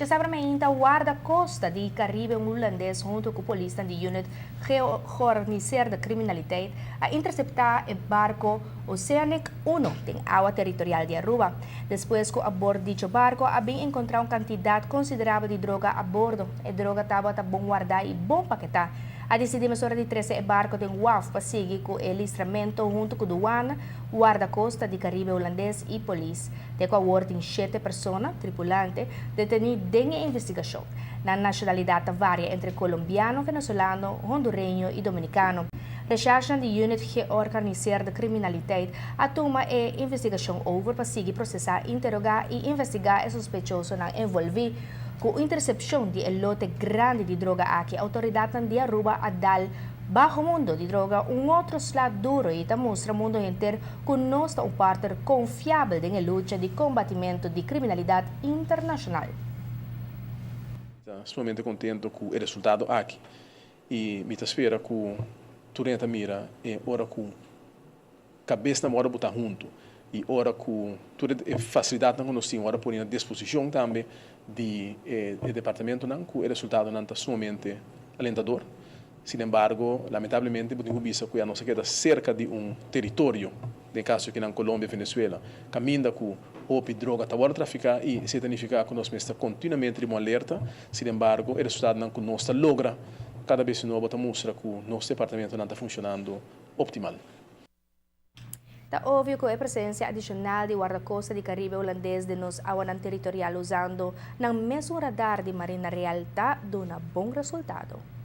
Djasabra mainta Warda Costa di Caribe Hulandes hunto cu polisnan di Unit Georganiseerde Criminaliteit a intercepta e barco Oceanic Uno den awa territorial di Aruba. Despues cu abord dicho barco a bin encontra un cantidad considerabel di droga a bordo. E droga tabata bon warda y bon paketa. A dicidi mesora di trece e barco den waf pa sigui cu e listramento hunto cu Douane, Warda Costa di Caribe Hulandes y polis. Te cu awor tin shete persona, tripulante, deteni den e investigacion. Nan nacionalidad ta varia entre Colombiano, Venezolano, Hondureño y Dominicano. Recherchenan di Unit Georganiseerde Criminaliteit a tuma e investigacion over pa sigui procesa, interoga y investiga e sospechosonan envolvi. Cu intercepcion di e lote grandi di droga aki, autoridadnan di Aruba a dal baho mundo di droga un otro sla duro y ta mustra mundo henter cu nos ta un partner confiabel den e lucha di combatimento di criminalidad internacional. Ta sumamente contento cu e resultado aki y mi ta spera cu tur hende ta mira e ora cu cabesnan worde bota hunto y ora cu tur e facilidadnan cu nos tin worde poni na disposicion tambe di e departamentonan cu e resultadonan ta sumamente alentador. Sin embargo, lamentablemente bo tin cu bisa cu ya nos a keda cerca di un teritorio, den caso akinan Colombia, Venezuela, caminda cu hopi droga ta worde trafica y esey ta nifica cu nos mester continuamente riba un alerta. Sin embargo, e resultadonan cu nos ta logra cada bes di nobo ta mustra cu nos departamentonan ta funcionando optimal. Ta obvio cu e presencia adicional di Guardacosta di Caribe Hulandes den nos awanan territorial usando nan mesun radar di Marina Real ta duna bon resultado.